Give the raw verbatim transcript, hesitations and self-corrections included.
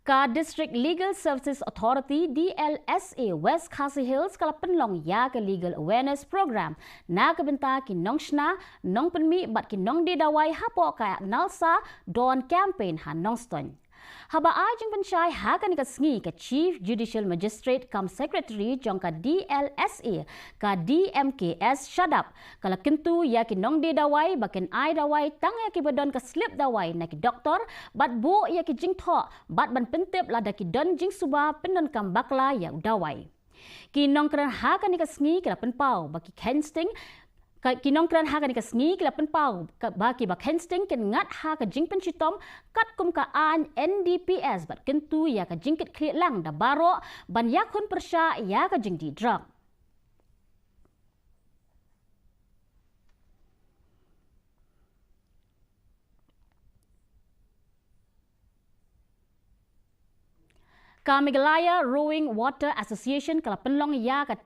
Ka District Legal Services Authority, D L S A, West Khasi Hills ka la pynlong ïa ka Legal Awareness Program na ka bynta ki nongshna, nongpynmih bad ki nongdie dawai hapoh ka NALSA Dawn Campaign ha Nongstoiñ. Haba ai jingpynshai ha kane ka sngi, ka Chief Judicial Magistrate cum Secretary jong ka D L S A, ka D M K S Shadap, ka la kyntu ïa ki nongdie dawai ba kin ai dawai tang ïa kiba don ka slip dawai na ki doktor, bad buh ïa ki jingthoh bad ban pyntip lada ki don jingsuba pyndonkam bakla ïa u dawai. Ki nongkren ha kane ka sngi ki la pynpaw ba ki kheiñ sting ka, ki nongkren ha kane ka sngi ki la pynpaw ka, ba kiba kheiñ sting kin ngat ha ka jingpynshitom katkum ka aiñ N D P S bad kyntu ïa ka jingkitkhlieh lang da baroh ban ïakhun pyrshah ïa ka jingdih drok. Ka Meghalaya Rowing Water Association ka la pynlong ïa ka